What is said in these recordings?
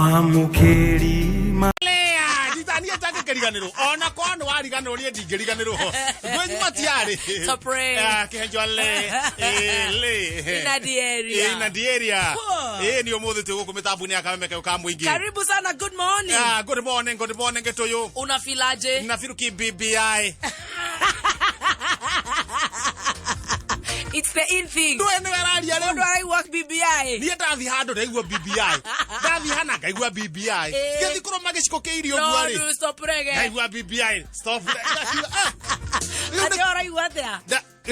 Mwamũkĩri ma Nditanie ndangĩkĩriganĩrwo ona korwo nĩ wariganĩrwo niĩ ndingĩriganĩrwo ngwĩnyuma tiarĩ Surprise. kĩhenjo le le Ina the area. ina the area Poor. ĩ ni ũmũthĩ twĩ gũkũ mĩtambo-inĩ ya kameme kau ka mũingĩ Karibu sana, good morning. Ah, good morning, good morning gĩtũyũ Unafilaje? nabiruki BBI It's the in thing. ndũĩ nĩwe araria Mũndũ rĩu araigua BBI. niĩ ndathi handũ ndaigua BBI ndathi hana ngaigua BBI Eh. ngĩthi kũrũma gĩciko kĩa irio No, ũguo rĩ do stop reggae. ngaigua BBI stop Ndakiuga, ah, rĩu Atĩ ũraigua atĩa?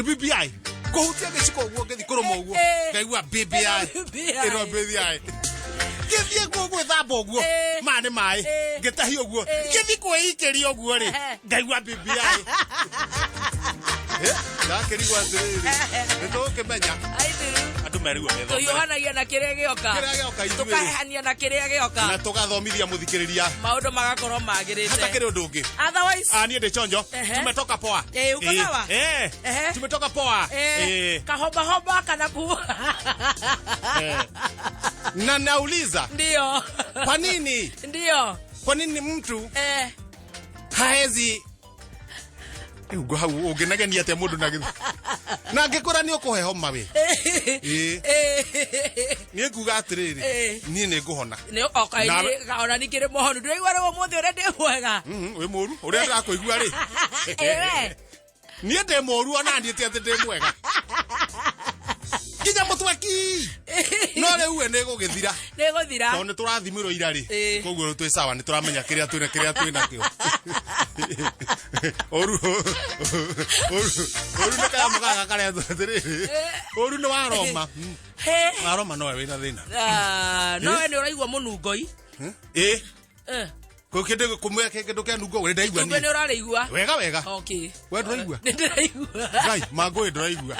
BBI kũhutia gĩciko ũguo ngĩthi kũrũma ũguo Eh. ngaigua BBI Ĩno BBI. ĩno BBI ngĩthiĩ guo gwĩthamba ũguo Eh. maya nĩ maĩ Eh. ngĩtahia ũguo Eh. ngĩthiĩ kwĩikĩria ũguo rĩ Eh. ngaigua BBI Eh, ndakĩrigwo atĩrĩrĩ nĩ tũgũkĩmenya Aithiru. andũ merigwo methomere Tũhiũhanagia na kĩrĩa gĩoka. kĩrĩa gĩoka ithuĩ rĩ, Tũkahehania na kĩrĩa na gĩoka. tũgathomithia mũthikĩrĩria Maũndũ magakorwo magĩrĩte. hatakĩrĩ ũndũ ũngĩ Otherwise, Ah, niĩ ndĩ chonjo Ehe. tumetoka poa Eh, uko Eh, sawa? eh, Ehe. tumetoka poa eh, Eh. kahobahoba kana ku Eh. na nauliza Ndio. kwa nini Ndio. kwa nini mtu Eh. haezi Rĩu ngo hau ũngĩnegenia atĩa mũndũ na gĩth- na angĩkwĩra nĩ ũkũhe homa we Ĩĩ. Eh. niĩ nguga atĩrĩrĩ Eh. niĩ nĩ ngũhona Nĩ oka ona nikĩrĩ mũhonu ndĩraigua rĩu ũmũthĩ ũrĩa ndĩ mwega. Wĩ mũru ũrĩa ndĩrakũigua rĩ Ĩwe. niĩ ndĩ mũru ona niĩ ti atĩ ndĩ mwega nginya mũtweki no rĩu we nĩ gũgĩthira Nĩ gũthira. tondũ nĩ tũrathimirwo ira rĩ Ĩĩ. koguo rĩu twĩ sawa nĩ tũramenya kĩrĩa twĩna kĩrĩa twĩ nakĩo ũru ũru ũru nĩ kanyamũ gaka karĩa atĩrĩrĩ ũru nĩ wa Roma He. wa Roma nowe wĩna thĩna Ah, no we nĩ ũraigua mũnungoi. ĩ Eh. kũ kĩndũ kũmwe kĩndũ kĩa nungo ũrĩ ndaigua Itumbĩ nĩ niĩ ũrarĩigua. wega wega Okay. we ndũraigua Nĩ ndĩraigua. ngai mangũĩ ndũraigua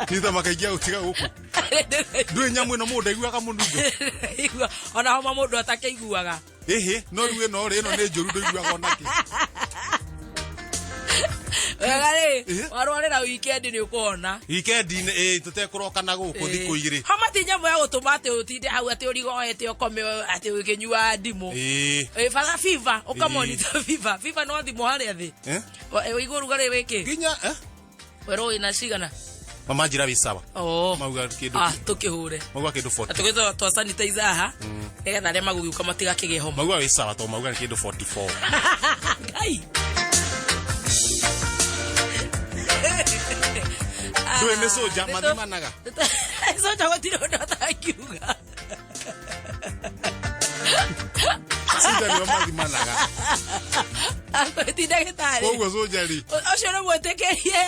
nitha makaingia gũtiga gũkũ ndũĩ nyamũ ĩno mũndũ ndaiguaga mũnungo Ndĩraigua. Ona homa mũndũ atakĩiguaga. ĩhĩ no rĩu ĩno rĩ ĩno nĩ njũru ndũiguaga onakĩ Wega rĩ, Eh. warwarĩra weekend nĩ ũkũhona. wikendi-inĩ ĩ tũtekũroka na gũkũ thikũ igĩrĩ Homa ti nyamũ ya gũtũma atĩ ũtinde hau atĩ ũrigoete ũkome atĩ ũkĩnyua ndimũ. ĩĩ Ĩ, bata fever, ũkamonitor fever. Fever no thimũ harĩa thĩ. Eh? Ũigua ũrugarĩ wĩkĩ? nginya eh? Werwo wĩna cigana? mama njĩra wĩ sawa Oh. mauga kĩndũ Ah, tũkĩhũre. mauga kĩndũ 40 Tũgĩtwa twa sanitizer haha nĩgetha arĩa magũgĩũka matigakĩgĩe homa. mauga wĩ sawa tondũ mauga nĩ kĩndũ 44 Ngai. ndũĩ nĩ soja Nĩ tũ- mathimanaga Soja gũtirĩ ũndũ atangiuga. soja nĩo mathimanaga Ti ndagĩtarĩ. koguo soja rĩ Ũcio nĩ mwĩtĩkĩrie.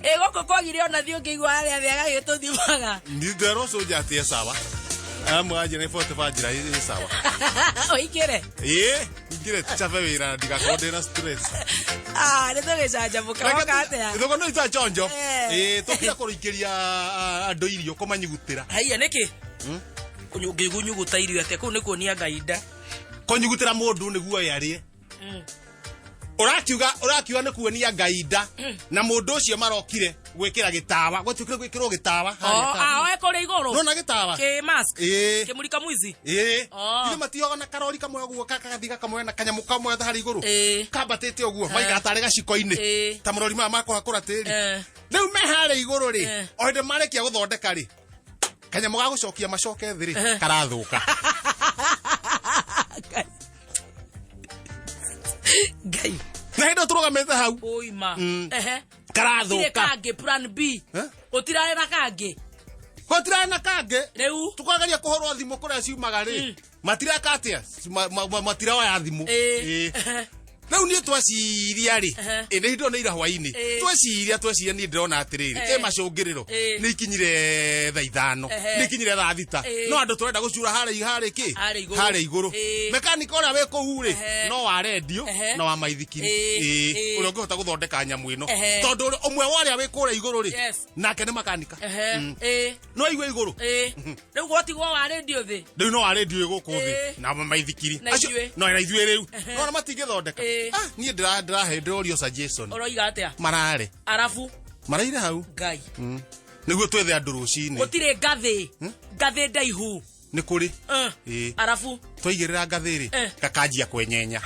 Ĩ gũkũ kwagire ona thiĩ ũngĩigua harĩa thĩ agagĩtũthimaga. nderwo soja atĩ e sawa amwanjĩra nĩ 45 njĩra ĩ sawa Ũingĩre. ĩ ingĩre chabe wĩra na ndigakorwo ndĩna stress Ah, nĩ tũgĩcanjamũka woka atĩa? thoko no itwa chonjo Eh. ĩ tũkira kũrĩkĩria andũ irio kũmanyugutĩra Haiya nĩkĩ? Ũngĩgunyuguta irio atĩa? Kũu nĩ kuonia Ngai nda. kũnyugutĩra mũndũ nĩguo we arĩe ũrakiuga ũrakiuga nĩ kuonia ngai nda na mũndũ ũcio marokire gwĩkĩra gĩtawa gwatuĩkire gwĩkĩrwo gĩtawa harĩa Oh, kando. ah, oe kũrĩa igũrũ. Nĩwona gĩtawa Kĩ mask. ĩĩ Kĩmurika mwizi. ĩĩ Oh. ithe matioga na karori kamwe ũguo kagathiĩ gakamwe na kanyamũ kamwe harĩa igũrũ Ĩĩ. kambatĩte ũguo maigaga tarĩ gaciko-inĩ Ĩĩ. ta marori maya ma kũhakũra tĩri Eh. rĩu me harĩa igũrũ rĩ Eh. o hĩndĩ marĩkia gũthondeka rĩ kanyamũ ga gũcokia macoke thĩ rĩ karathũka Ngai. Ngai. na hĩndĩ ĩyo tũrũgamĩte hau Ũima. Ehe. Gũtirĩ karathũka kangĩ plan B. Eh? Gũtirarĩ na kangĩ. gũtirarĩ na kangĩ Rĩu. tukageria kũhũrwo thimũ kũrĩa ciumaga rĩ matireka atĩa matiroya thimũ Ĩĩ. Ĩĩ. rĩu niĩ tweciria rĩ Ehe. ĩ nĩ indo nĩ ira hwainĩ Ĩĩ. tweciria tweciria niĩ ndĩrona atĩrĩrĩ Ehe. ĩ macũngĩrĩro Ĩĩ. nĩ ikinyire thaa ithano Ehe. nĩ ikinyire thaa thita Ĩĩ. no andũ tũrenda gũcura harĩa harĩ kĩ Harĩa igũrũ. harĩa igũrũ Ĩĩ. mekanika ũrĩa wĩ kũu rĩ Ehe. no wa rendio Ehe. na wa maithikiri Ĩĩ. Ĩĩ. Ĩĩ. ũrĩa ũngĩhota gũthondeka nyamũ ĩno Ehe. tondũ ũmwe wa ũrĩa wĩ kũrĩa igũrũ rĩ Yes. nake nĩ makanika Ehe. Ĩĩ. no aigue igũrũ Ĩĩ. Rĩu gwatigwo wa rendio thĩ. rĩu no wa rendio ĩ gũkũ thĩ Ĩĩ. na maithikiri Na Acio- ithuĩ. no na ithuĩ rĩu no na matingĩthondeka Ĩĩ. Ah, niĩ ndĩrahe ndĩrorio suggestion Ũroiga atĩa? marare Arabu. maraire hau Ngai. Nĩguo twethe andũ rũcinĩ. Gũtirĩ ngathĩ, ngathĩ ndaihu. Nĩ kũrĩ. Ĩĩ. Arabu Twaigĩrĩra ngathĩ rĩ, gakanjia kwenyenya.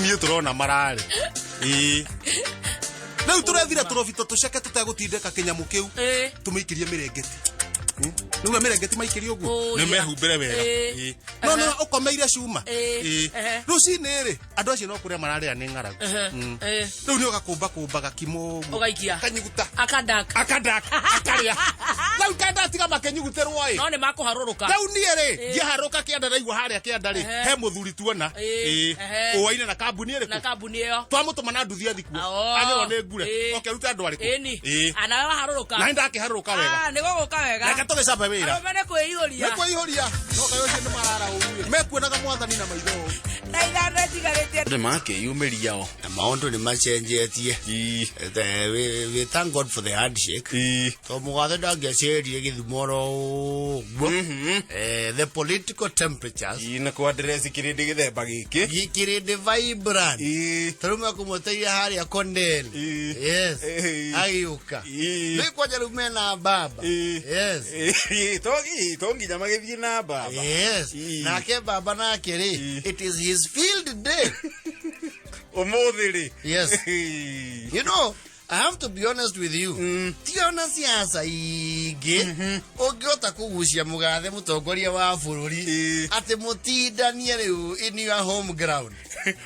Niĩ tũrona mararĩ. Ĩĩ. Rĩu tũrethire tũrobito tũceke tũtegũtindĩka kĩnyamũ kĩu. Tũmĩikĩrie mĩrengeti. Nĩguo mĩrengeti maikĩrie ũguo. Oh, Nĩ yeah. mehumbĩre wega. Ĩĩ. Ĩĩ. No no ũkomeire cuma. Ĩĩ. Ĩĩ. Ehe. Rũcinĩ rĩ, andũ acio no kũrĩa mararĩa nĩ ng'aragu. Rĩu nĩ ũgakũmba kũmba gakimo ũguo. Ũgaikia. Kanyuguta. Akadak. Akadak. Akarĩa. Rĩu kenda tiga makĩnyugutĩrwo ĩ. No nĩ makũharũrũka. Rĩu niĩ rĩ, ngĩharũka kĩanda ndaigua harĩa kĩanda rĩ, he mũthuri tuona. Ĩĩ. Ĩĩ. Ehe. Ũaine na kambuni Na ĩrĩkũ? kambuni ĩyo. Twamũtũma na nduthi athi kuo. Oh. Agĩrwo nĩ ngure. Ĩĩ. Oke arute andũ arĩkũ? Ĩni. Ĩĩ. Anawe waharũrũka. Na nĩndakĩharũrũka wega. Ah, nĩ gũgũka wega. Reke tũgĩcabe wĩra. Arũme nĩ kwĩihũria. Nĩ kwĩihũria. No kaĩ ũcio nĩ marara ũru. Mekuonaga mwathani na maitho ũũ. Na ithano ĩtigarĩtie. Nĩ makĩyumĩria o. Na maũndũ nĩ macenjetie. We thank God for the handshake. To mũgathe ndangĩacerire gĩthumo oro ũguo. The political temperatures Ĩ, na kwa ndĩreci kĩrĩndĩ gĩthemba gĩkĩ. gĩkĩrĩndĩ vibrant. Tarĩu mekũmwetereire harĩa Kondele. Ĩ. Yes. Ĩ. Agĩũka. Ĩ. Rĩu kwanja rĩu mena baba. Ĩ. Yes. Ĩ, to nginya magĩthiĩ na baba. Yes. Ĩ. Nake baba nake rĩ, Ĩ. it is his field day. Ũmũthĩ rĩ. Yes. Ĩ. You know, I have to be honest with you. Ti ona siasa ingĩ ũngĩhota kũgucia mũgathe mũtongoria wa bũrũri Ĩ. atĩ mũtindanie rĩu in your home ground.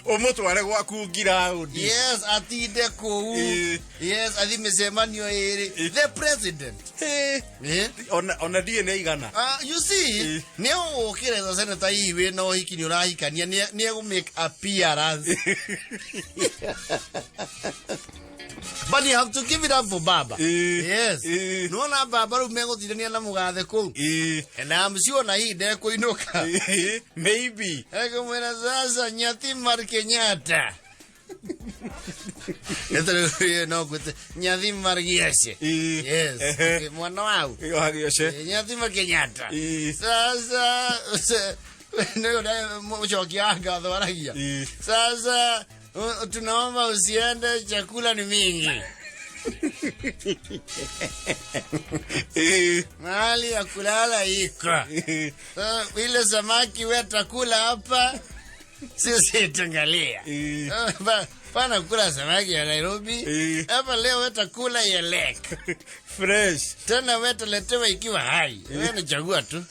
Ũmũtware gwaku ngiraũndi. Yes, atinde kũu. Ĩ. Yes, athi mĩcemanio ĩrĩ. The president. Ĩ. Eh? Ona ndiĩ nĩ igana. You see, Ĩ. nĩ ũgũkĩreza seneta hihi wĩna ũhiki nĩ ũrahikania nĩ egũ make appearance. But you have to give it up for baba. Ĩ. Yes. Ĩ. Nĩwona baba rĩu megũtindania na mũgathe kũu. Ĩ. And I'm sure na hii ndekũinũka. Ĩ. Maybe. Ekumwĩra sasa Nyathimar Kenyatta. Nĩtũrĩ no ngwĩte Nyathimar Gĩace. Ĩ. Yes. Ehe. Mwana wau. Wagĩoce. Nyathimar Kenyatta. Ĩ. Sasa nĩ ũrĩa mũcokia wa ngatho aragia. Ĩ. Sasa tunaomba usiende, chakula ni mingi. Ĩ. Mahali ya kulala iko. Ĩ. Sasa, ile samaki we takula hapa, sisi tuangalia. Ĩ. Pana kula samaki ya Nairobi. Ĩ. Hapa leo we takula ya lake. Fresh. Tena we tuletewa ikiwa hai. Wewe nachagua tu.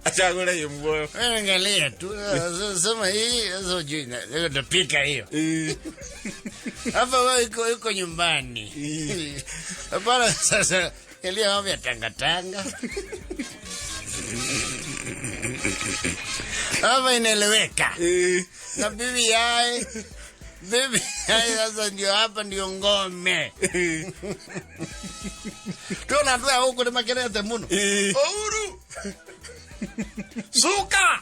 Achagũre ĩ muoyo. Wewe angalia tu. Sema hii sasa hujui utapika hiyo. Ĩ. Hapa wewe iko nyumbani. Ĩ. Hapana sasa angalia mambo ya tanga tanga. Hapa inaeleweka. Ĩ. Na bibi yae. Bibi yae sasa ndio hapa ndio ngome. Ĩ. Tuona andũ aya gũkũ nĩmakenete mũno. Ĩ. Uhuru. Suka.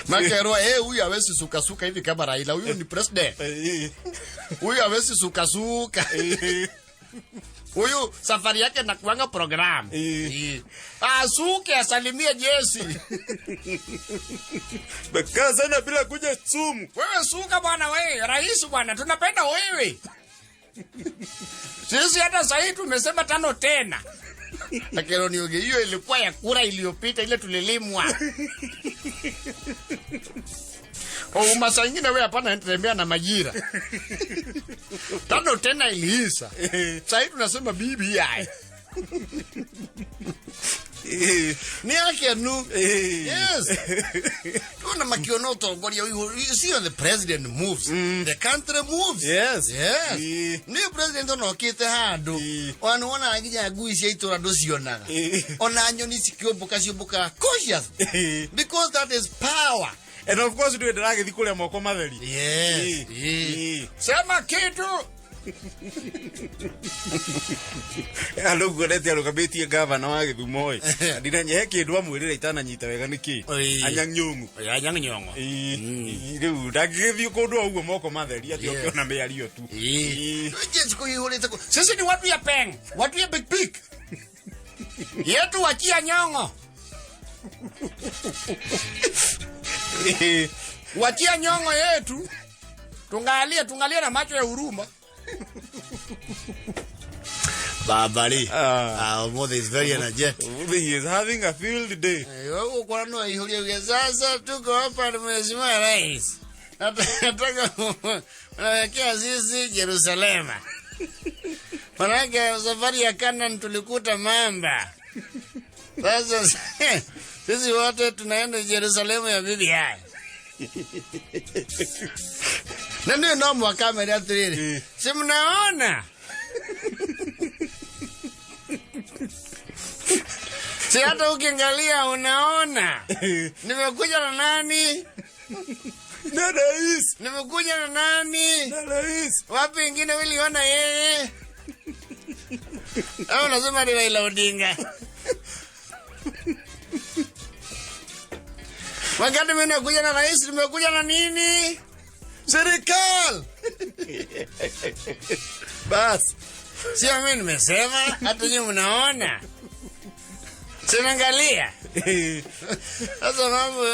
Makerwa eh, huyu hawezi suka suka hivi kama Raila, huyu ni president. Ĩ. Huyu hawezi suka suka. Ĩ. Huyu safari yake na kuanga program. Ĩ. Asuke asalimie jeshi. Mekaa sana bila kuja sumu. Wewe suka bwana wewe, rais bwana, tunapenda wewe. Sisi hata sahii tumesema 5 tena. Lakini ni hiyo ilikuwa ya kura iliyopita ile tulilimwa. Oh, masaa ingine wewe hapana tembea na majira. 5 tena iliisha. Sahii tunasema BBI. Ni yake nu. Yes. Tuna makiona utongoria you see when the president moves, the country moves. Yes. Yes. Ĩ. Ni president onokite handu. Ĩ. Ona wona nginya ngui cia itura ndũcionaga. Ĩ. Ona nyoni cikĩũmbũka ciũmbũkaga cautious. Ĩ. Because that is power. And of course ndũĩ ndĩragĩthiĩ kũrĩa moko matheri. Yes. Ĩ. Ĩ. Ĩ. Sema kitu. Andũ nguonete arũgamĩtie gavana wa Gĩthumo ĩ. Ndinanye he kĩndũ amwĩrĩra itananyita wega nĩ kĩ. Ĩ. Anyang' Nyong'o. Anyang' Nyong'o. Ĩ. Rĩu ndangĩgĩthiĩ kũndũ o ũguo moko matheri atĩ Yes. ũkĩona mĩario tu. Ĩ. Ĩ. Jesu kuihũrĩte kũ- Sisi ni watu ya peng, watu ya big big. Yetu wachia Nyong'o. Ĩ. Wachia Nyong'o yetu. Tungalie, tungalie na macho ya huruma. Babari. Ah. Ah, mother is very energetic. He is having a field day. Ukora no ihurie uge sasa tuko hapa na Mheshimiwa Rais. Nataka unawekea sisi Jerusalema. Manake safari ya Canaan tulikuta mamba. Sasa sisi wote tunaenda Jerusalemu ya BBI. Na ndio no mwaka kamera atiriri. Si mnaona? Si hata ukiangalia unaona. Nimekuja na nani? Na rais. Nimekuja na nani? Na rais. Wapi ingine uliona yeye? Au unasema ni Raila Odinga? Wakati mimi nakuja na rais, nimekuja na nini? Serikali. Bas. Sio mimi nimesema, hata nyinyi mnaona. Sinaangalia. Sasa mambo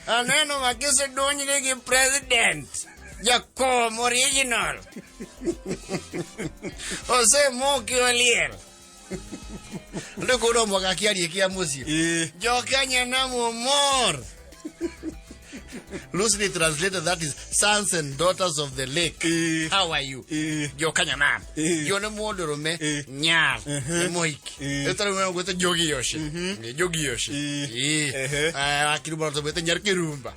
aneno makise donyi nigi president. Jakom original. Ose moki oliel. Ndiko mwaka kiarie kia muciĩ. Jokenya na mumor. Loosely translated, that is sons and daughters of the lake. How are you? Jokanya nam. Jo nĩ mũndũrũme nyar nĩ mũhiki. Ĩtarĩ mwe gwĩte Jogi Yoshi. Nĩ Jogi Yoshi. Akirumba tũmwĩte nyar kĩrumba.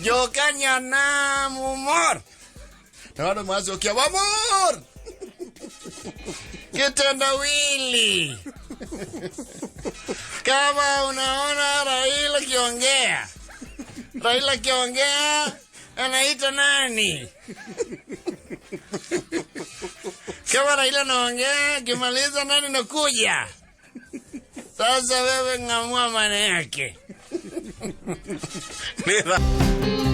Jokanya na mumor. Na andũ macokia wamor. Kitendawili. Kama unaona Raila kiongea, Raila kiongea anaita nani? Kama Raila naongea, kimaliza nani nakuja? Sasa wewe ng'amua maana yake. Nĩ tha-